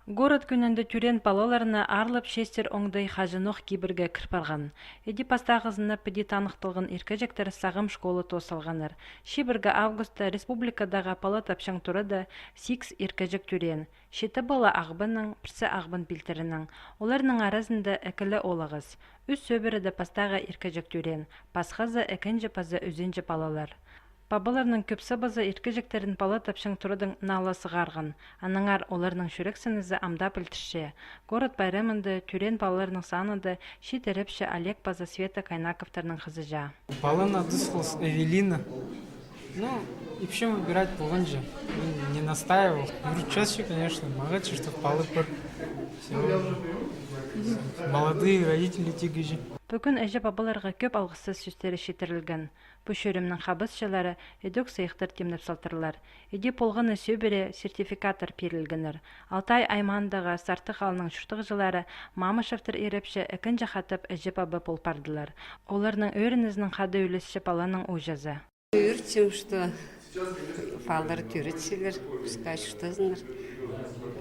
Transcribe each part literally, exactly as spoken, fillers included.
Город кӱнінде тӧреен палаларны аарлап честер оңдай хаҷанох кибірге кір парған. Іди пастағызына піди таныхталған иркеҷектер сағам школа тоос салғаннар. Чибіргі августта республикадағы пала тапчаң турада сигіс иркеҷек тӧреен. Читі пала Ағбаннаң, пірсі Ағбан пилтірінең. Оларның аразында ікі ле оолағас. Ӱс сӧбірее пастағы иркеҷек тӧреен, пасхазы ікінҷі паза ӱзінҷі палалар. Пабаларның кӧбізі паза иркеҷектерін пала тапчаң турадаң наа ла сығарған. Аннаңар оларның чӱрексінізі ам даа пілдірче. Город пайрамында тӧреен палаларның санында чиит ірепчі Олег паза Света Кайнаковтарның хызыҷа. Паланың адызы Эвелина. Ну, ипчім выбирать полғанҷа. Мин не настаивал. Ӱрчезі, конечно, мағат, чтоб пала пар. Всё. Молодые родители тигізі. Пӱӱн іҷе-пабаларға кӧп алғыс сӧстері читірілген. Пу чӧрімнің хабысчылары ідӧк сыйыхтар тимнеп салтырлар. Іди полғаны сӧбіре сертификаттар пирілгеннер. Алтай аймаандағы Сартых аалның чуртағҷылары Мамышевтер ірепче ікінҷі хатап іҷе-паба пол пардылар. Оларның ӧрінізінең хада ӱлесче паланың ууҷазы. Ӱрчем, что палалар тӧрітчелер, пускай чуртазыннар.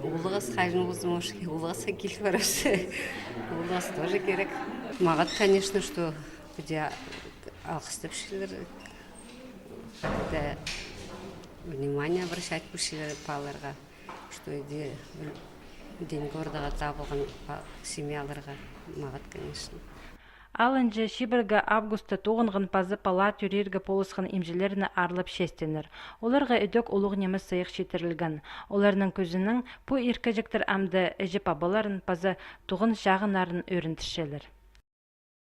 Улуғас хайҷын возможно, улуғас кил парарча. Улуғас тоже керек. Мағат, конечно, что піди алғыстапчалар, піди внимание обращать полчалар палаларға, что іди день гордого табылған па-, семьяларға. Мағат, конечно. Алынҷа чибіргі августта тоғынған паза пала тӧреерге полысхан имҷілерні аарлап честеннер. Оларға ідӧк улуғ нимес сыйых читірілген. Оларның кӧзінең, пу иркеҷектер амды іҷе-пабаларын паза туған чағыннарын ӧріндірчелер.